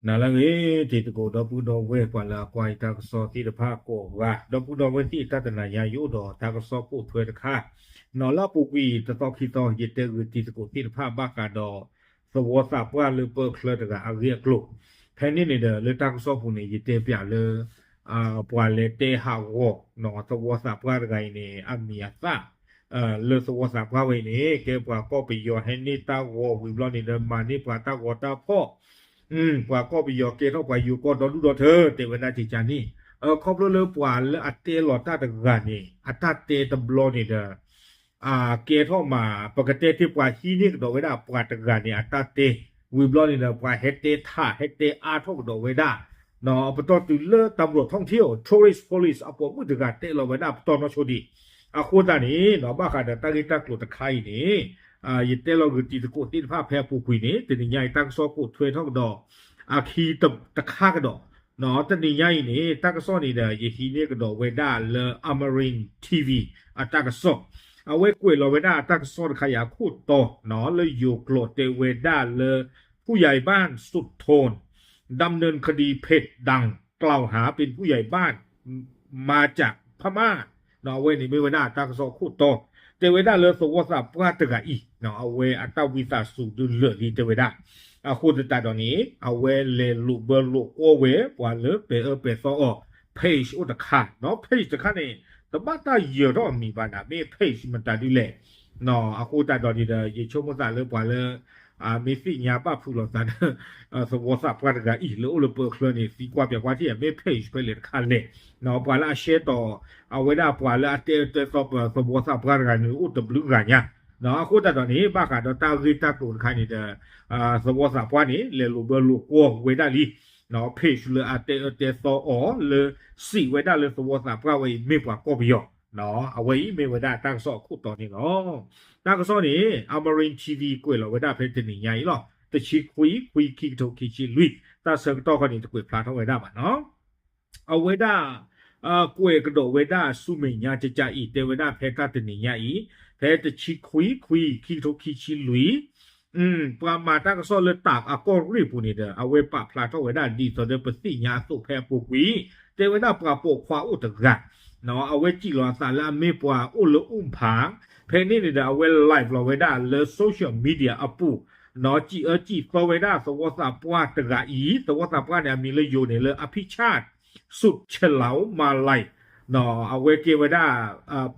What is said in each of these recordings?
နၤလၢအဂ့ၤ တံၤသကိးဒီပုၢ်ဒီဝဲၢ် ပှၤလၢအကွၢ်ယတၢ်ကစီၣ်သ့ၣ်တဖၣ်ကိးဂၤ, ဒီပုၢ်ဒီဝဲၢ်သ့ၣ် တၢ်တနၤညါယအိၣ်ဒီးတၢ်ကစီၣ်ပိာ်ထွဲတခါ, နီၢ်လၢအပူၤကွံာ် တသီခံသီ ယတဲဂုာ်တံၤသကိးသ့ၣ်တဖၣ်ဘၣ်ဃးဒီး သဝီသးပှၢ်လၢပၢချၢတဂၤအဂ့ၢ်အကျိၤ, ဖဲန့ၣ်န့ၣ်ဒီး လၢတၢ်ကစီၣ်ပူၤန့ၣ် ယတဲပၠးလၢ ပှၤလဲၤတဲဟးဂီၤ သဝီသးပှၢ်တဂၤအံၤန့ၣ် အမံၤအသၣ် လၢသဝီသးပှၢ်ဝဲအံၤန့ၣ် ကဲပှၤကီၢ်ပယီၤဟဲန့ၢ်တၢ်ဂီၤဝံၤဘျီန့ၣ်ဒီး မၤန့ၢ်ပှၤတၢ်ဂီၤတၢ်ဖီၣ်, ပှၤကီၢ်ပယီၤကဲထီၣ်ပှၤယိၤကီၢ်ဒီဒူၣ်ဒီထၢ တဲဝဲဒၣ်ကကန့ၣ်, ခီဖျိလၢပှၤလၢအတဲလီၤတၢ်တဂၤန့ၣ် အတၢ်တဲတဘျီန့ၣ်ဒီး ကဲထီၣ်မး ပကတဲတ့ၢ်ပှၤဟံးန့ၢ်ကဒီးဝဲဒၣ်ပှၤတဂၤန့ၣ် အတၢ်တဲ, ဝံၤဘျီန့ၣ်ဒီး ပှၤဟဲတဲထး ဟဲတဲအါထီၣ်ကဒီးဝဲဒၣ်, ပတီၢ်တုၤလၢ တၢ်မရိၣ်ထီၣ်ထံၣ် tourist police အပိာ်မုၣ်တဂၤတဲလီၤဝဲဒၣ်ပတီၢ်နီၢ်ဆိဒံး, အဃိသတးန့ၣ် ဘၣ်ဃးဒီးတၢ်ဂ့ၢ်တၢ်ကျိၤတခါအံၤန့ၣ် ယတဲလီၤဂုာ်တံၤသကိးသ့ၣ်တဖၣ်ဖဲအပူၤကွံာ်န့ၣ် တနံၤညါအံၤတၢ်ကစီၣ်ပိာ်ထွဲထီၣ်ကဒီး အခံတခါကဒီး, တနံၤညါအံၤန့ၣ် တၢ်ကစီၣ်န့ၣ်ဒီး ယဟံးန့ၢ်ကဒီးဝဲဒၣ်လၢ Amarin TV အတၢ်ကစီၣ်, အဝဲကွဲးလီၤဝဲဒၣ်အတၢ်ကစီၣ်တခါအံၤအခိၣ်တီ လၢယိၤကျိာ်တဲဝဲဒၣ်လၢ ผู้ใหญ่บ้านสุดทน ดำเนินคดีเพจดังกล่าวหาเป็นผู้ใหญ่บ้าน มาจากพม่า အဝဲန့ၣ်မ့ၢ်ဝဲဒၣ်တၢ်ကစီၣ်အခိၣ်တီ, တဲဝဲဒၣ်လၢသဝီသးပှၢ်တဂၤအံၤ အဝဲအတၢ်ဝံသးစူၤဒုးလၢာ်လံတဲဝဲဒၣ်, အဃိသတးဒီးန့ၣ် အဝဲလဲၤလိာ်ဘၢလိာ်ကွီၢ်ဝဲ ပှၤလၢပဲာ်အၢပဲာ်သီအီၤ page အိၣ်တခါ, page တခါန့ၣ် တဘၣ်တၢ်ယၢၤထီၣ်အမံၤဘၣ်နၤ မ့ၢ် page မတၤဒ်လဲၣ် အဃိသတးဒီးန့ၣ်ဒီး ယဆိကမိၣ်သးလၢပှၤလၢ မ့ၢ်သ့ၣ်ညါဘၣ်ဖုးလိာ်သးဒီး သဝီသးပှၢ်တဂၤအံၤ လၢအိၣ်လၢပၢချၢန့ၣ် သံကွၢ်ပၠးကွၢ်ထံၣ် မ့ၢ် page ဖဲလဲၣ်တခါလဲၣ်, ပှၤလၢအ share တီၤ အဝဲဒၣ်ပှၤလၢအတဲအၢတဲသီပသဝီသးပှၢ်တဂၤန့ၣ် အိၣ်တဘျုးဂၤညါ, အဃိသတးဒီးန့ၣ် ဘၣ်ဃးဒီးတၢ်ဂ့ၢ်တၢ်ကျိၤတခါန့ၣ်ဒီး သဝီသးပှၢ်န့ၣ် လဲၤလိာ်ဘၢလိာ်ကွီၢ်ဝဲဒၣ်လံ page လၢအတဲအၢတဲသီအီၤလၢ စံးဝဲဒၣ်လၢသဝီသးပှၢ်ဝဲအံၤ မ့ၢ်ပှၤကီၢ်ပယီၤ, အဝဲအံၤမ့ၢ်ဝဲဒၣ်တၢ်ကစီၣ်အခိၣ်တီန့ၣ်လီၤ. တၢ်ကစီၣ်န့ၣ် Amarin TV ကွဲးလီၤဝဲဒၣ်ဖဲတနံၤညါအံၤလီၤ. တဆံခွံ ခွံ ခံကထိခံဆံလွံၢ် တၢ်ဆၢကတီၢ်ခီန့ၣ် တကွဲးဖျါထီၣ်ဝဲဒၣ်ဘၣ်နီၤ. အဝဲဒၣ် ကွဲးကဒီးဝဲဒၣ်ဆူမဲာ်ညါကကးအံၤ တဲဝဲဒၣ်ဖဲတၢ်တနံၤညါအံၤ ဖဲတဆံခွံ ခွံ ခံကထိခံဆံလွံၢ် ပှၤမၤတၢ်ကစီၣ်လၢတၢ်အကီၢ်ရ့ၣ်ပူၤန့ၣ်ဒီး အဝဲပာ်ဖျါထီၣ်ဝဲဒၣ်ဒ်သိးဒီးပသ့ၣ်ညါအသိးဖဲအပူၤကွံာ် တဲဝဲဒၣ်ပှၤပိာ်ခွါအိၣ်တဂၤ အဝဲစံးလီၤအသးလၢအမ့ၢ်ပှၤအိၣ်လၢအူၣ်ဖး ဖဲန့ၣ်န့ၣ်ဒီး အဝဲ live လီၤဝဲဒၣ်လၢ social media အပူၤ စံးအၢစံးသီဝဲဒၣ်သဝီသးပှၢ်တဂၤအံၤ သဝီသးပှၢ်န့ၣ် အမံၤလၢယိၤန့ၣ်လၢ အဖိဆၣ် စုတ်ချလဝ် မၤလၢ် အဝဲကဲဝဲဒၣ်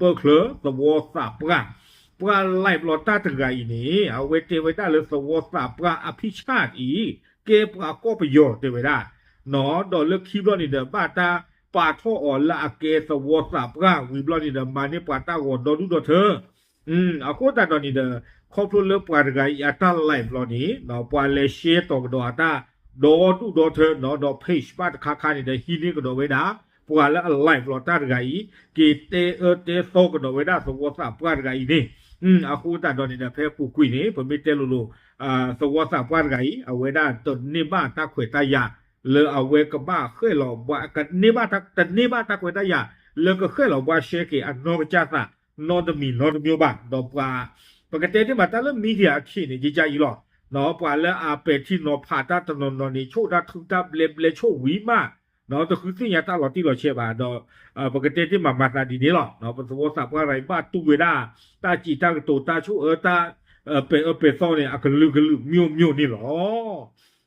ပၢချၢသဝီသးပှၢ် ပှၤ live လီၤတၢ်တဂၤအံၤန့ၣ် အဝဲတဲဝဲဒၣ်လၢသဝီသးပှၢ်အဖိဆၣ်အံၤ ကဲပှၤကီၢ်ပယီၤတဲဝဲဒၣ် ဒီးလၢခံဘျီန့ၣ်ဒီး ဘၣ်တၢ်ပာ်ထီၣ်အီၤလၢအကဲသဝီသးပှၢ်ဝံၤဘျီန့ၣ်ဒီး မၤန့ၢ်ပှၤတၢ်ဂီၤဒီဒူၣ်ဒီထၢ အဃိသတးဒီးန့ၣ်ဒီး ခီဖျိလၢပှၤတဂၤအံၤအတၢ် live လီၤန့ၣ် ပှၤလဲၤ share တီၤကဒီးအတၢ် ဒီဒူၣ်ဒီထၢ ဒီး page ဘၣ်တခါခါန့ၣ်ဒီး ဟံးန့ၢ်ကဒီးဝဲဒၣ် ပှၤလၢအ live လီၤတၢ်တဂၤအံၤ က့ၤတဲအၢတဲသီကဒီးဝဲဒၣ်သဝီသးပှၢ်တဂၤအံၤန့ၣ် အဃိသတးဒီးန့ၣ်ဒီး ဖဲပူၤကွံာ်န့ၣ် ပမ့ၢ်တဲလိၤလိၤ သဝီသးပှၢ်တဂၤအံၤ အဝဲဒၣ်တန့ၢ်ဘၣ်တၢ်ခွဲးတၢ်ယာ် လၢအဝဲကဘၣ်ဃဲၣ်လီၤဘှါ ကန့ၢ်ဘၣ်တၢ် တန့ၢ်ဘၣ်တၢ်ခွဲးတၢ်ယာ် လၢကဃဲၣ်လီၤဘှါရှဲက့ၤအနီၢ်ကစၢ်သး နီတမံၤနီတမံၤဘၣ် ဒီးပှၤ ပကတဲတ့ၢ်မးတၢ်လၢ media အခံန့ၣ် ကကါအံၤလီၤ ပှၤလၢအပဲာ်ထံနီၤဖးတၢ်တနီၤနီၤန့ၣ် ဆိၣ်တၢ်ထုတၢ်ဘျဲဘျဲဆိၣ်ဝံၤမး တဃုသ့ၣ်ညါတၢ်လီၤတံၢ်လီၤဆဲးဘၣ်ဒီး ပကတဲတ့ၢ်မးမၤသးဒ်န့ၣ်လီၤ. ပသဝီသးပှၢ်ရၤအံၤဘၣ်တူၢ်ဝဲဒၣ် တၢ်စံးတၢ်ကတိၤတၢ်ဆိၣ်အၢတၢ် ပဲာ်အၢပဲာ်သီန့ၣ် အကလုာ်ကလုာ်မျိးမျိးန့ၣ်လီၤ.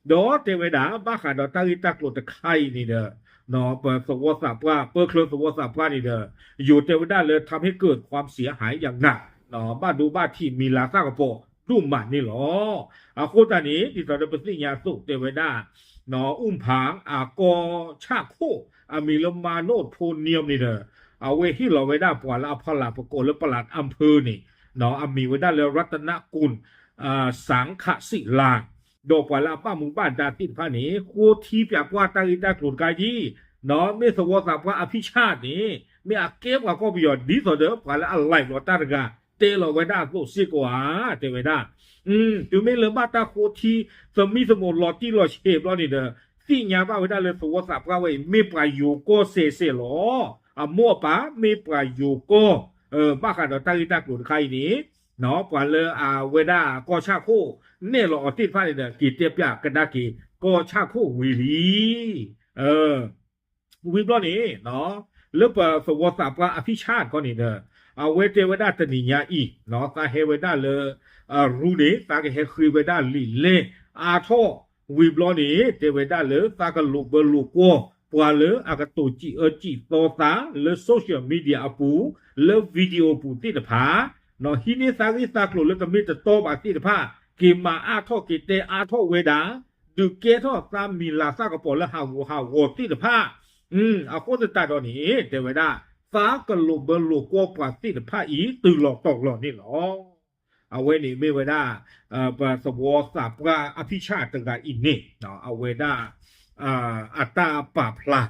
ဒီးတဲဝဲဒၣ် ဘၣ်ဃးဒီးတၢ်ဂ့ၢ်တၢ်ကျိၤတခါအံၤန့ၣ်ဒီး ပသဝီသးပှၢ် ပၢချၢသဝီသးပှၢ်န့ၣ်ဒီး ယိၤတဲဝဲဒၣ်လၢ ทำให้เกิดความเสียหายอย่างหนัก ဘၣ်ဒိဘၣ်ထံး မံၤလၤသၣ်ကပီၤဒိၣ်မးန့ၣ်လီၤ. အဃိသတးန့ၣ် ဒ်သိးဒီးပသ့ၣ်ညါအသိးတဲဝဲဒၣ် အူၣ်ဖၣ်အကီၢ်ဆၣ်ခိၣ် အမံၤလၢ မၤနိၣ်ဖိနံအံၤန့ၣ်ဒီး အဝဲဟ့ၣ်လီၤဝဲဒၣ်ပှၤလၢအဖီလာ်ပကိးလၢ ปลัดอำเภอ န့ၣ် အမံၤဝဲဒၣ်လၢ รัตนกุล สังขศิลา ဒီးပှၤလၢအဘၣ်မူဘၣ်ဒါသ့ၣ်တဖၣ်န့ၣ် ဃိထံပၠးကွၢ်တၢ်ဂ့ၢ်တၢ်ကျိၤတခါအံၤ မ့ၢ်သဝီသးပှၢ်အဖိဆၣ်န့ၣ် မ့ၢ်အကဲပှၤကီၢ်ပယီၤဒ်သိးဒီး ပှၤလၢအ live လီၤတၢ်တဂၤ တဲလီၤဝဲဒၣ်အသိးစ့ၢ်ကီးဧါ တဲဝဲဒၣ် တုၤမ့ၢ်လၢဘၣ်တၢ်ဃိထံ သမံသမိးလီၤတံၢ်လီၤဆဲးဘျီန့ၣ်ဒီး သ့ၣ်ညါဘၣ်ဝဲဒၣ်လၢသဝီသးပှၢ်ဝဲအံၤ မ့ၢ်ပှၤယိၤကီၢ်စဲးစဲးလီၤ. အမိၢ်အပၢ်မ့ၢ်ပှၤယိၤကီၢ် ဘၣ်ဃးဒီးတၢ်ဂ့ၢ်တၢ်ကျိၤတခါအံၤန့ၣ် ပှၤလၢအဝဲဒၣ်ကီၢ်ဆၣ်ခိၣ်နဲၣ်လီၤအီၤသ့ၣ်တဖၣ်န့ၣ်ဒီး က့ၤတဲပၠးကဒါက့ၤ ကီၢ်ဆၣ်ခိၣ်ဝံၤလံ. ဝံၤဘျီန့ၣ် လၢပသဝီသးပှၢ်အဖံဆၣ်တခီန့ၣ်ဒီး အဝဲတဲဝဲဒၣ်တနံၤညါအံၤ သးဟဲဝဲဒၣ်လၢ ရူန့ၣ် သးကဟဲဃ့ဝဲဒၣ်လံာ်လဲၢ်အါထီၣ် ဝံၤဘျီန့ၣ် တဲဝဲဒၣ်လၢသးကလိာ်ဘၢလိာ်ကွီၢ် ပှၤလၢအကတိၤစံးအၢစံးသီသးလၢ social media အပူၤ လၢ video ပူၤသ့ၣ်တဖၣ် ဟံးန့ၢ်သးဂ့ၢ်သးကျိၤလၢတမ့ၢ်တတီဘၣ်သ့ၣ်တဖၣ် က့ၤမၤအါထီၣ်က့ၤတဲအါထီၣ်ဝဲဒၣ် ဒုးကဲထီၣ်သးမံၤလၤသၣ်ကပီၤလၢဟးဂူာ်ဟးဂီၤသ့ၣ်တဖၣ် အဃိသတးဒီးန့ၣ် တဲဝဲဒၣ် သးကလိာ်ဘၢလိာ်ကွီၢ်ပှၤသ့ၣ်တဖၣ်အံၤ တုၤလီၤတီၤလီၤန့ၣ်လီၤ. အဝဲန့ၣ်မ့ၢ်ဝဲဒၣ် ပသဝီသးပှၢ်အဖံဆၣ်တဂၤအံၤန့ၣ် အဝဲဒၣ် အတၢ်ပာ်ဖျါ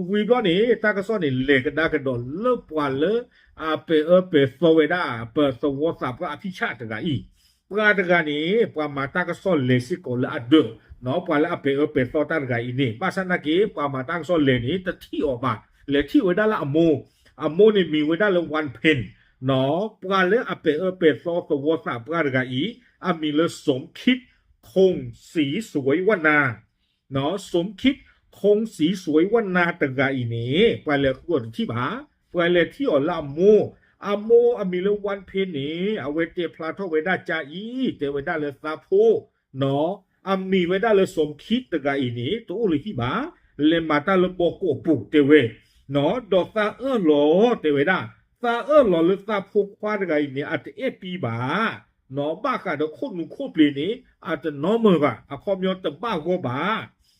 ဝံၤဘျီန့ၣ် တၢ်ကစီၣ်န့ၣ် လဲၤကဒါကဒီးလၢပှၤလၢအပဲာ်အၢပဲာ်သီဝဲဒၣ် ပသဝီသးပှၢ်အဖံဆၣ်တဂၤအံၤ, ပှၤတဂၤန့ၣ် ပှၤမၤတၢ်ကစီၣ်လဲၤစ့ၢ်ကီးလၢအဒၢး, ပှၤလၢအပဲာ်အၢပဲာ်သီတၢ်တဂၤအံၤန့ၣ် ဘၣ်ဆၣ်နာ်က့ ပှၤမၤတၢ်ကစီၣ်လဲၤန့ၣ် တထံၣ်အီၤဘၣ်, လဲၤထံၣ်ဝဲဒၣ်လၢအမိၢ်, အမိၢ်န့ၣ်မံၤဝဲဒၣ်လၢ ဝၣ်ဖ့ၣ်, ပှၤလၢအပဲာ်အၢပဲာ်သီသဝီသးပှၢ်တဂၤအံၤ အမံၤလၢ สมคิด คงศรีสวยวนา สมคิด คงศรีสวยวนา တဂၤအံၤန့ၣ် ပှၤလဲၤဃုအီၤတထံၣ်ဘၣ်, ပှၤလဲၤထံၣ်အီၤလၢအမိၢ်, အမိၢ်အမံၤလၢ ဝၣ်ဖ့ၣ်န့ၣ် အဝဲတဲဖျါထီၣ်ဝဲဒၣ်ကါအံၤ တဲဝဲဒၣ်လၢသးဖိ အမံၤဝဲဒၣ်လၢ สมคิด တဂၤအံၤန့ၣ် တအိၣ်လၢဟံၣ်ဘၣ်, လဲၤမၤတၢ်လၢဘီကီးပူၤတဲဝဲ, ဒီးသးအၢၣ်လီၤတဲဝဲဒၣ်, သးအၢၣ်လီၤလၢသးဖိခွါတဂၤအံၤန့ၣ် အတအဲၣ်ပံဘၣ် ဘၣ်ဃးဒီးခိၣ်နူာ်ခိၣ်ပျ့ၤန့ၣ် အတနီမၢၢ်ဘၣ်, အခီပညီတဘၣ်ဂီၢ်ဘၣ်.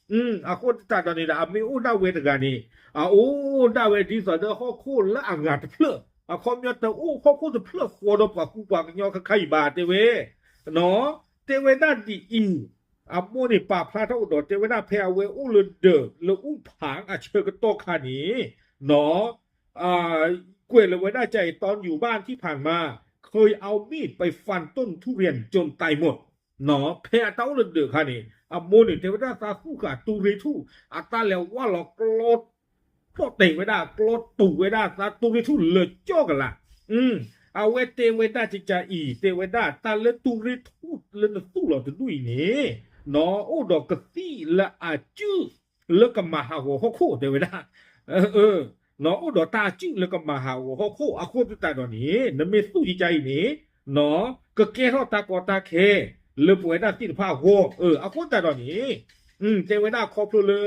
အဃိသတးဒီးန့ၣ်ဒီး အမ့ၢ်အိၣ်ဒၣ်ဝဲတဂၤန့ၣ် အအိၣ်ဒၣ်ဝဲဒ်သိးဒီးဟီၣ်ခိၣ်လၢအဂၤတဖျၢၣ်, အခီပညီတအိၣ်ဟီၣ်ခိၣ်တဖျၢၣ်ဃီဒီးပှၤကူပှၤကညီခဲခါအံၤဘၣ်တဲဝဲ, တဲဝဲဒၣ်ဒ်အံၤ, အမိၢ်န့ၣ်ပာ်ဖျါထီၣ်ကဒီးတဲဝဲဒၣ်ဖဲအဝဲအိၣ်လၢဒၢးလၢအူၣ်ဖးအဆၢကတီၢ်ခါန့ၣ် ကွဲးလီၤဝဲဒၣ်ကအံၤ ตอนอยู่บ้านที่ผ่านมา เคยเอามีดไปฟันต้นทุเรียนจนตายหมด ဖဲအတၢ်အိၣ်လၢဒၢးခါန့ၣ် အမိၢ်န့ၣ်တဲဝဲဒၣ်သးသူၣ်ဃာ်တူရ့ထူၣ် အတၢ်လဲၤဝါလီၤကျီ ဖျီၣ်တဲာ်ဝဲဒၣ် ကျီတူာ်ဝဲဒၣ်သးတူရ့ထူၣ်လၢာ်ကၠီကလာ်, အဝဲတဲဝဲဒၣ်ကကါအံၤ တဲဝဲဒၣ်တၢ်လၢတူရ့ထူၣ်လၢနသူၣ်လီၤတဒူၣ်အံၤန့ၣ် အိၣ်ဒီးကသံၣ်လၢအစုၣ်လၢကမၤဟးဂီၤဟီၣ်ခိၣ်တဲဝဲဒၣ် အိၣ်ဒီးတၢ်စုၣ်လၢကမၤဟးဂီၤဟီၣ်ခိၣ် အဃိသတးဒီးန့ၣ် နမ့ၢ်သူၣ်ကကါအံၤန့ၣ် ကကဲထီၣ်တၢ်ကီတၢ်ခဲ လၢပဝဲဒၣ်သ့ၣ်တဖၣ်အဂီၢ်, အဃိသတးဒီးန့ၣ် တဲဝဲဒၣ်ခီဖျိလၢ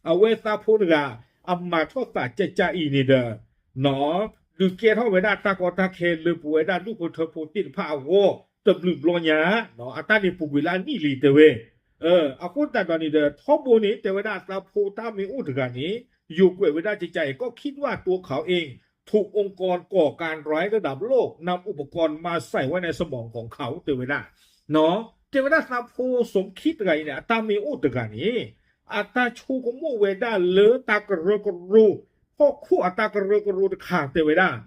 အဝဲသးဖိတဂၤ အမၤထီၣ်သးကကါအံၤန့ၣ်ဒီး ဒုးကဲထီၣ်ဝဲဒၣ်တၢ်ကီတၢ်ခဲလၢပဝဲဒၣ်ဒူၣ်ဖိထၢဖိသ့ၣ်တဖၣ်အဂီၢ် တဘျုးဘျီညါ, အတၢ်န့ၣ်ပူၤကွံာ်လၢအနံၣ်လံတဲဝဲ, အဃိသတးဒီးန့ၣ်ဒီး ထီဘိန့ၣ် တဲဝဲဒၣ်သးဖိတၢ်မ့ၢ်အိၣ်တဂၤန့ၣ် ယိၤကွဲးဝဲဒၣ်ကကါအံၤ ก็คิดว่าตัวเขาเองถูกองค์กรก่อการร้ายระดับโลกนำอุปกรณ์มาใส่ไว้ในสมองของเขา တဲဝဲဒၣ်, တဲဝဲဒၣ်သးဖိ สมคิด တဂၤအံၤန့ၣ် အတၢ်မ့ၢ်အိၣ်တဂၤန့ၣ် အတၢ်ဆိကမိၣ်ဝဲဒၣ်လၢတၢ်ကရၢကရိ ဟီၣ်ခိၣ်အတၢ်ကရၢကရိတခါတဲဝဲဒၣ်,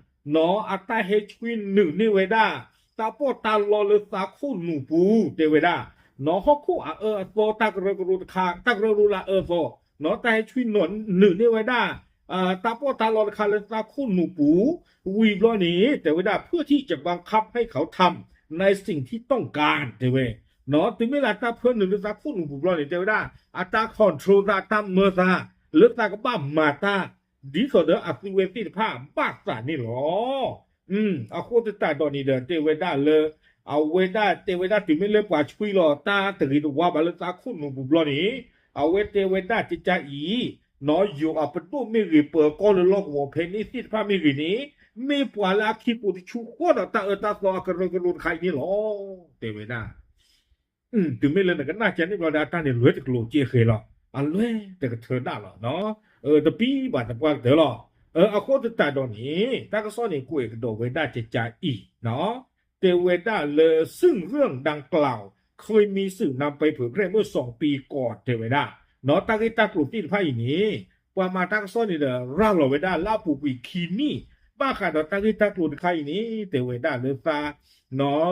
အတၢ်ဟဲဆွံနုာ်န့ၢ်ဝဲဒၣ် တၢ်ပီးတၢ်လီလၢသးခိၣ်နူာ်ပူၤတဲဝဲဒၣ်, ဟီၣ်ခိၣ်အအၢအသီတၢ်ကရၢကရိတခါ တၢ်ကရၢကရိလၢအအၢအသီ, တၢ်ဟဲဆွံနုာ်န့ၢ်ဝဲဒၣ် တၢ်ပီးတၢ်လီတခါလၢသးခိၣ်နူာ်ပူၤ, ဝံၤဘျီန့ၣ် တဲဝဲဒၣ် เพื่อที่จะบังคับให้เขาทำในสิ่งที่ต้องการ တဲဝဲ, တုၤမ့ၢ်လၢတၢ်ဖၢနုာ်လၢသးခိၣ်နူာ်ပူၤဘျီန့ၣ် တဲဝဲဒၣ် အတၢ် control သး အတၢ်မၢသး လၢသးကဘၣ်မၤတၢ် ဒ်သိးဒီးအသုဝဲသ့ၣ်တဖၣ်ဘၣ်သးန့ၣ်လီၤ. အဃိသတးဒီးန့ၣ်ဒီး တဲဝဲဒၣ်လၢ အဝဲဒၣ်တဲဝဲဒၣ်တုၤမ့ၢ်လၢပှၤဆွံလီၤတၢ်တဂ့ၤတဝါဘၣ်လၢသးခိၣ်နူာ်ပူၤဘျီန့ၣ် အဝဲတဲဝဲဒၣ်ကကါအံၤ ယိၤအပဒိၣ်မ့ၢ်ဂ့ၤ ပၢၤကီၢ်လၢလီၢ်ကဝီၤဖဲန့ၣ်သ့ၣ်တဖၣ်မ့ၢ်ဂ့ၤန့ၣ် မ့ၢ်ပှၤလၢအခံပိာ်တဆူဃီဒီးတၢ်အၢတၢ်သီအကရၢကရိတခါအံၤန့ၣ်လီၤ တဲဝဲဒၣ်. တုၤမ့ၢ်လၢနကနၣ်ကန့ၣ်ဘျီဒီး အတၢ်န့ၣ်လွဲတကလိာ်က့ဃဲလီၤ. အလွဲတကထၢဒၣ်လီၤ. တပံဘၣ်သပှၢ်ကတၢၢ်လီၤ. အဃိသတးဒီးန့ၣ် တၢ်ကစီၣ်န့ၣ်ကွဲးကဒီးဝဲဒၣ်ကကါအံၤ တဲဝဲဒၣ်လၢ ซึ่งเรื่องดังกล่าว เคยมีสื่อนำไปเผยแพร่เมื่อสองปีก่อน တဲဝဲဒၣ်, တၢ်ဂ့ၢ်တၢ်ကျိၤသ့ၣ်တဖၣ်အံၤန့ၣ် ပှၤမၤတၢ်ကစီၣ်န့ၣ်ဒီး ရၤလီၤဝဲဒၣ်လၢအပူၤကွံာ်ခံနံၣ် ဘၣ်ဃးဒီးတၢ်ဂ့ၢ်တၢ်ကျိၤတခါအံၤန့ၣ် တဲဝဲဒၣ်လၢသး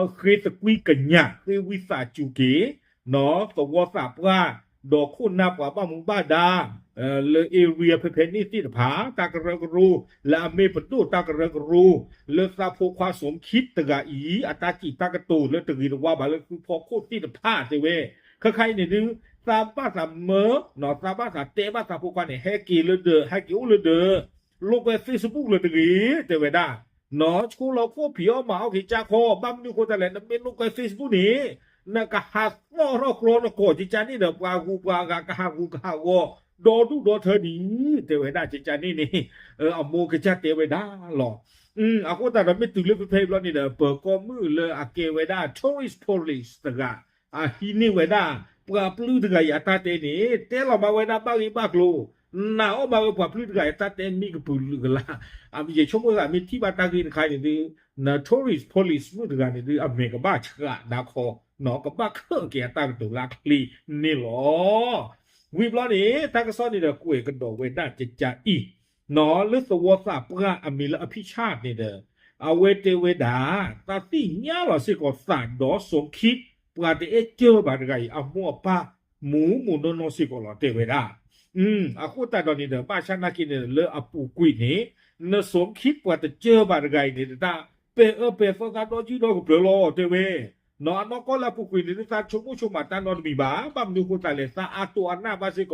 ဃ့သကွံၢ်ကညး ဃ့ဝံသးစူၤက့ၤ သဝီသးပှၢ် ဒီးခိၣ်နၢ်ပှၤဘၣ်မူဘၣ်ဒါ လၢ area ဖဲဖဲန့ၣ်သ့ၣ်တဖၣ် တၢ်ကရၢကရိ လၢအမ့ၢ်ပဒိၣ်တၢ်ကရၢကရိ လၢသးဖိခွါ สมคิด တဂၤအံၤ အတၢ်စံးတၢ်ကတိၤလၢတဂ့ၤတဝါဘၣ်လၢသုဖီခိၣ်သ့ၣ်တဖၣ်တဲဝဲ, ခဲခါအံၤန့ၣ်ဒုး သးဘၣ်သးမၢ, သးဘၣ်သးတဲဘၣ်သးဖိခွါန့ၣ် ဟဲက့ၤလၢဒၢး ဟဲက့ၤအိၣ်လၢဒၢး, လိာ်ကွဲ Facebook လၢတဂ့ၤ တဲဝဲဒၣ်, ဆိလီၤခိၣ်ဖံးအီၣ်မၤအီၣ်က့ၤကၢ်ခီ, ဘၣ်မနုၤအဃိသတးလဲၣ် နမ့ၢ်လိာ်ကွဲ Facebook န့ၣ် နကဟးသီၣ်ထီၣ်ကျီနကိာ်ကကန့ၣ်ဒီး ပှၤဂုၤပှၤဂၤကဟးဂူာ်ကဟးဂီၤ ဒီဒူၣ်ဒီထၢဒံး တဲဝဲဒၣ် ကကန့ၣ်န့ၣ် အမိၢ်ကစၢ်တဲဝဲဒၣ်လီၤ. အဃိသတးဒီး မ့ၢ်တုၤလၢဖဲဖဲဘျီန့ၣ်ဒီး ပၢၤကီၢ်မုၣ်လၢအကဲဝဲဒၣ် tourist police တဂၤ အဟံးန့ၢ်ဝဲဒၣ် ပှၤပျုၢ်တဂၤအံၤအတၢ်တဲန့ၣ် တဲလီၤမၤဝဲဒၣ်ဘၣ်ဂ့ၢ်ဘၣ်ကျိၤ, နာ်အီၣ်မၤဝဲပှၤပျုၢ်တဂၤအံၤအတၢ်တဲမံကပုာ်လုာ်ကလာ်, ယဆိကမိၣ်သးမ့ၢ်ထံၣ်ဘၣ်တၢ်ဂ့ၢ်တခါအံၤန့ၣ်ဒုး tourist police မုၣ်တဂၤန့ၣ်ဒုး အမဲာ်ကဘၣ်ဆှးဒါခီ, ကဘၣ်ခၢၣ်က့ၤအတၢ်ကတိၤလၢအချ့န့ၣ်လီၤ. ဝံၤဘျီန့ၣ် တၢ်ကစီၣ်န့ၣ်ဒီးကွဲးကဒီးဝဲဒၣ်ကကါအံၤ လၢသဝီသးပှၢ်အမံၤလၢအဖံးဆၣ်န့ၣ်ဒီး အဝဲတဲဝဲဒၣ် သးသ့ၣ်ညါလီၤစ့ၢ်ကီးသးဒီး စီၤခံ ပှၤတအဲၣ်ကၢၢ်ဘၣ်တဂၤအံၤ အမိၢ်အပၢ် မူမူနီၢ်နီၢ်စ့ၢ်ကီးလီၤ တဲဝဲဒၣ်. အဃိသတးဒီးန့ၣ်ဒီး ဘၣ်ဆၣ်နာ်က့န့ၣ် လၢအပူၤကွံာ်န့ၣ် နစီၤခံပှၤတကၢၢ်ဘၣ်တဂၤအံၤန့ၣ် တၢ်ပဲာ်အၢပဲာ်သီသးဒီကံၢ်ဒီကပျၢၤလီၤ တဲဝဲ နီၢ်နီၢ်ကီၢ်လၢအပူၤကွံာ်န့ၣ် သးဆိကမိၣ်ဆိကမးတၢ်နီတမံၤဘၣ်. ဘၣ်မနုၤအဃိသတးလဲၣ် သးအါတိာ်အနၢ်ဘၣ်စ့ၢ်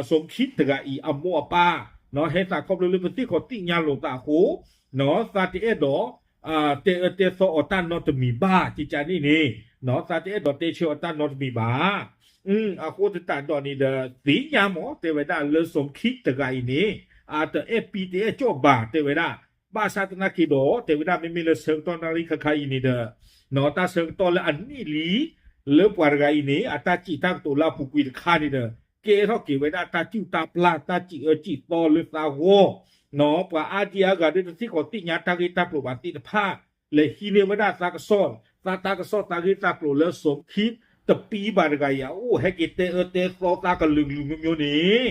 ကီး စီၤခံတဂၤအံၤအမိၢ်အပၢ် ဟဲသးခီဖျိလၢပသ့ၣ်ခီၣ်သ့ၣ်ညါလိာ်သးအဃိ သးတအဲၣ်ဒိး တဲအၢတဲသီအီၤတၢ်နီတမံၤဘၣ် ကကါန့ၣ်န့ၣ် သးတအဲၣ်ဒိးတဲဆၢအီၤတၢ်နီတမံၤဘၣ်. အဃိသတးဒီးန့ၣ်ဒီး သ့ၣ်ညါမး တဲဝဲဒၣ်လၢစီၤခံတဂၤအံၤန့ၣ် အတအဲၣ်ပံတအဲၣ်ကၠီၣ်ဘၣ် တဲဝဲဒၣ်. ဘၣ်ဆၣ်သနာ်က့ဒီး တဲဝဲဒၣ် မ့မ့ၢ်လၢဆၢကတီၢ်နၣ်ရံၣ်ခါခါအံၤန့ၣ်ဒီး တၢ်ဆၢကတီၢ်လၢအနံၣ်လံ လၢပှၤတဂၤအံၤန့ၣ် အတၢ်စံးတၢ်ကတိၤလၢအပူၤကွံာ်တခါန့ၣ်ဒီး ကဲထီၣ်က့ၤဝဲဒၣ်တၢ်စူၢ်တၢ်ပျၢ် တၢ်စံးအၢစံးသီလၢသးဂီၢ် ပှၤအါဒံအါဂၤဒီးတသ့ၣ်ခီၣ်သ့ၣ်ညါတၢ်ဂ့ၢ်တၢ်ကျိၤဘၣ်သ့ၣ်တဖၣ် လဲၤဟံးန့ၢ်ဝဲဒၣ်သးကစီၣ် သးတၢ်ကစီၣ်သးဂ့ၢ်တၢ်ကျိၤလၢစီၤခံ တပံဘၣ်တဂၤအံၤအအိၣ် ဟဲက့ၤတဲအၢတဲသီသးကလုာ်ကလုာ်မျိုးမျိုးန့ၣ်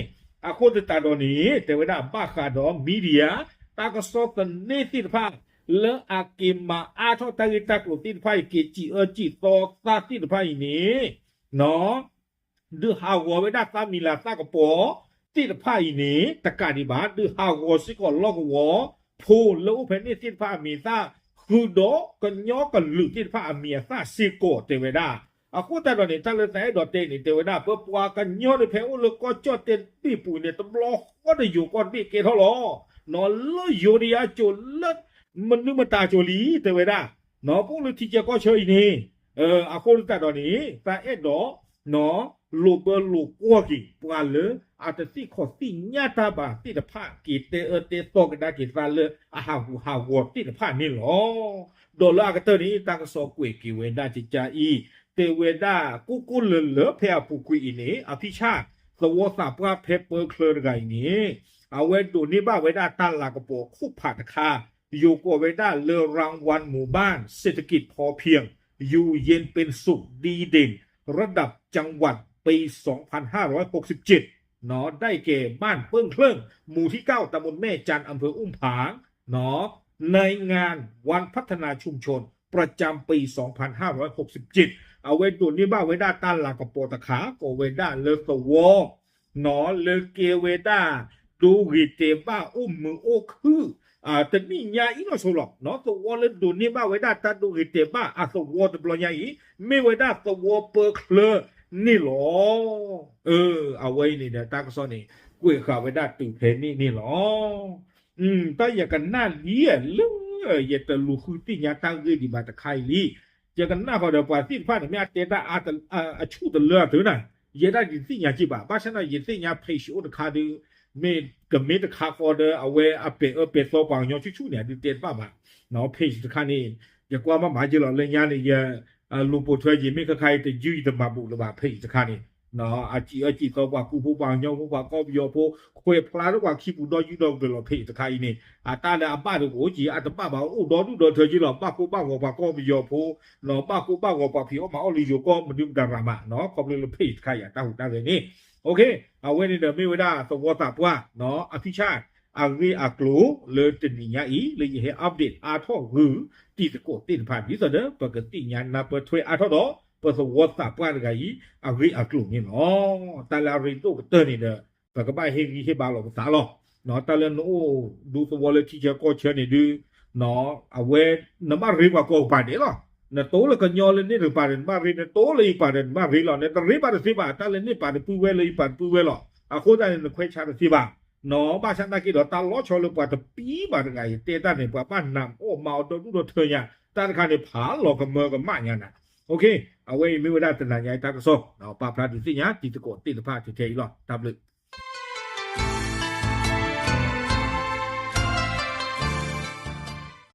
အဃိသတးဒီးန့ၣ် တဲဝဲဒၣ်ဘၣ်ဃးဒီး media တၢ်ကစီၣ်သန့သ့ၣ်တဖၣ် လၢအက့ၤမၤအါထီၣ်တၢ်ဂ့ၢ်တၢ်ကျိၤသ့ၣ်တဖၣ်အံၤ က့ၤစံးအၢစံးသီသးသ့ၣ်တဖၣ်အံၤန့ၣ် ဒုးဟးဂီၤဝဲဒၣ်သးမံၤလၤသးကပီၤသ့ၣ်တဖၣ်အံၤန့ၣ် တကးဒံးဘၣ် ဒုးဟးဂီၤစ့ၢ်ကီးလီၢ်ကဝီၤဖိလၢအိၣ်ဖဲန့ၣ်သ့ၣ်တဖၣ်အမံၤအသၣ် ဃုာ်ဒီးကညီကလုာ်သ့ၣ်တဖၣ်အမံၤအသၣ်စ့ၢ်ကီး တဲဝဲဒၣ်. အဃိသတးဒီးန့ၣ် တၢ်လၢသးအဲၣ်ဒိးတဲန့ၣ် တဲဝဲဒၣ် ပပှၤကညီန့ၣ် ဖဲအိၣ်လၢကီၢ်ကၠီၣ်တဲာ်တဘ့ၣ်ပူၤန့ၣ် တဘျီဃီဒီးယိၤကီၢ်တဘ့ၣ်ကဲထီၣ်လီၤ. နီၢ်လၢယိၤဒံးအစိၤလၢ မနုၤမတၤအစိၤလံ တဲဝဲဒၣ်. နီၢ်ပအိၣ်လၢထံဆၢကီၢ်ဆၢအံၤန့ၣ် အဃိသတးဒီးန့ၣ် သးအဲၣ်ဒိး နီၢ်လိာ်ဘၢလိာ်ကွီၢ်က့ၤ ပှၤလၢအတသ့ၣ်ခီၣ်သ့ၣ်ညါတၢ်ဘၣ်သ့ၣ်တဖၣ် က့ၤတဲအၢတဲသီကဒါက့ၤသးလၢအဟးဂူာ်ဟးဂီၤသ့ၣ်တဖၣ်န့ၣ်လီၤ. ဒီးလၢအကတၢၢ်န့ၣ် တၢ်ကစီၣ်ကွဲးက့ၤဝဲဒၣ်ကကါအံၤ တဲဝဲဒၣ် ကိးကိးလၢၤလၢဖဲအပူၤကွံာ်အံၤန့ၣ် အဖံးဆၣ် သဝီသးပှၢ်ဖဲပၢချၢတဂၤအံၤန့ၣ် အဝဲဒိးန့ၢ်ဘၣ်ဝဲဒၣ်တၢ်လၤကပီၤခိၣ်ဖးတခါ ယိၤကိးဝဲဒၣ်လၢ รางวัลหมู่บ้านเศรษฐกิจพอเพียง อยู่เย็นเป็นสุขดีเด่นระดับจังหวัดปีสองพันห้าร้อยหกสิบเจ็ด ได้แก่บ้านเปิ้งเคลิ้ง หมู่ที่เก้า ตำบลแม่จันทน์ อำเภออุ้มผาง ในงานวันพัฒนาชุมชนประจำปีสองพันห้าร้อยหกสิบเจ็ด အဝဲဒိးန့ၢ်ဘၣ်ဝဲဒၣ်တၢ်လၤကပီၤတခါ ကိးဝဲဒၣ်လၢသဝီ နီၢ်လၢကဲဝဲဒၣ် ဒိဂ့ၤတဲာ်ဘၣ်အိၣ်မုာ်အိၣ်ခုၣ် တနံၣ်ညါအံၤနီၢ်ဆိလီၤ. သဝီလၢဒိးန့ၢ်ဘၣ်ဝဲဒၣ်တၢ်ဒိဂ့ၤတဲာ်ဘၣ်အသဝီတဘျီညါအံၤ မ့ၢ်ဝဲဒၣ်သဝီပၢချၢန့ၣ်လီၤ. အဝဲအံၤန့ၣ်ဒီးတၢ်ကစီၣ်န့ၣ် ကွဲးဃာ်ဝဲဒၣ်တုၤဖဲန့ၣ်န့ၣ်လီၤ. တၢ်ယကနၣ်လံလၢ ယတလူၤဃုသ့ၣ်ညါတၢ်ဂ့ၢ်ဒံးဘၣ်တခါအံၤလံ. ယကနၣ်ဃီဒီးပှၤသ့ၣ်တဖၣ်န့ၣ် မ့ၢ်အတဲတၢ်အါ အဆူၣ်တလၢအသၢနၤ ယဲဒၣ်ယသ့ၣ်ညါက့ဘၣ်. ဘၣ်ဆၣ်န့ၣ် ယသ့ၣ်ညါ page အိၣ်တခါဒီး မ့ၢ်ကမ့ၢ်တခါဃီဒီး အဝဲအပဲာ်အၢပဲာ်သီပှၤကညီဆူၣ်ဆူၣ်န့ၣ် အဒုးတဲတဘၣ်ဘၣ်. page တခါန့ၣ် ယကွၢ်မးမးယ့လီၤလၢညါန့ၣ် ယ လူၤပိာ်ထွဲယမ့ၢ်ခါခါအံၤတယုၢ်ယတမၤဘူးလၢၤဘၣ် page တခါန့ၣ် အစံးအၢစံးသီပှၤကူဖိပှၤကညီဖိပှၤကီၢ်ပယီၤဖိ ခွဲးဖျါထီၣ်ပှၤခံပူၤဒီယုၢ်ဒီကတၢၢ်လီၤ page တခါအံၤန့ၣ် အတၢ်လၢအဘၣ်တအိၣ်က့ၤ အတဘၣ်ဘၣ်အိၣ်ဒီဒူၣ်ဒီထၢက့လီၤ ဘၣ်ကိၢ်ဘၣ်ဂီၤပှၤကီၢ်ပယီၤဖိ ဘၣ်ကိၢ်ဘၣ်ဂီၤပှၤဖံးအီၣ်မၤအီၣ်လၢယိၤကီၢ်မနုၤမတၤရၤမး ခီဖျိလၢ page တခါအံၤအတၢ်ဟူးတၢ်ဂဲၤန့ၣ် အဝဲန့ၣ်ဒီးမ့ၢ်ဝဲဒၣ်သဝီသးပှၢ် အဖံးဆၣ် အဂ့ၢ်အကျိၤလၢတနံၤညါအံၤ လၢယဟဲ update အါထီၣ်ဂုာ် တံၤသကိးသ့ၣ်တဖၣ် ဒ်သိးဒီး ပကသ့ၣ်ညါနၢ်ပၢၢ်ထွဲအါထီၣ်ဒီး ပသဝီသးပှၢ်တဂၤအံၤ အဂ့ၢ်အကျိၤန့ၣ်လီၤ. တၢ်လၢအရ့ဒိၣ်ကတၢၢ်န့ၣ်ဒီး ပကဘၣ်ဟ့ၣ်ဂံၢ်ဟ့ၣ်ဘါလီၤပသးလီၤ. တၢ်လၢနအိၣ်ဒူသဝီလၢထံဆၢကီၢ်ဆၢန့ၣ်ဒုး အဝဲ နဘၣ်ရ့ပှၤကိးကပၤဒဲးလီၤ. နတိၢ်လၢကညီလၢန့ၢ်တကပၤဒီးနဘၣ်ရ့, နတိၢ်လၢယပၤဒီးနဘၣ်ရ့လီၤ. နတရ့ဘၣ်တသ့ဘၣ်, တၢ်လၢန့ၢ်ပၤဒီးပုၢ်ဝဲၢ်လၢယပၤဒီးပုၢ်ဝဲၢ်လီၤ. အဃိသတးန့ၣ် နခွဲးဆါတသ့ဘၣ်နီၤ. ဘၣ်ဆၣ်သနာ်က့ဒီးတၢ်လီၤဆီလၢပှၤတပံၤဘၣ်တဂၤ ယတဲတၢ်န့ၣ် ပှၤဘၣ်နးအီၣ်မၤအီၤဒီဒူၣ်ဒီထၢညါ, တၢ်တခါန့ၣ် ဖးလီၤကမၢကမၣ်ညါနၤ. အဝဲအံၤမ့ၢ်ဝဲဒၣ်တနၤညါအံၤတၢ်ကစီၣ်, ပာ်ဖျါဒုးသ့ၣ်ညါ တံၤသကိးသ့ၣ်တဖၣ်ထဲထဲအံၤလီၤ. တၢ်ဘျုး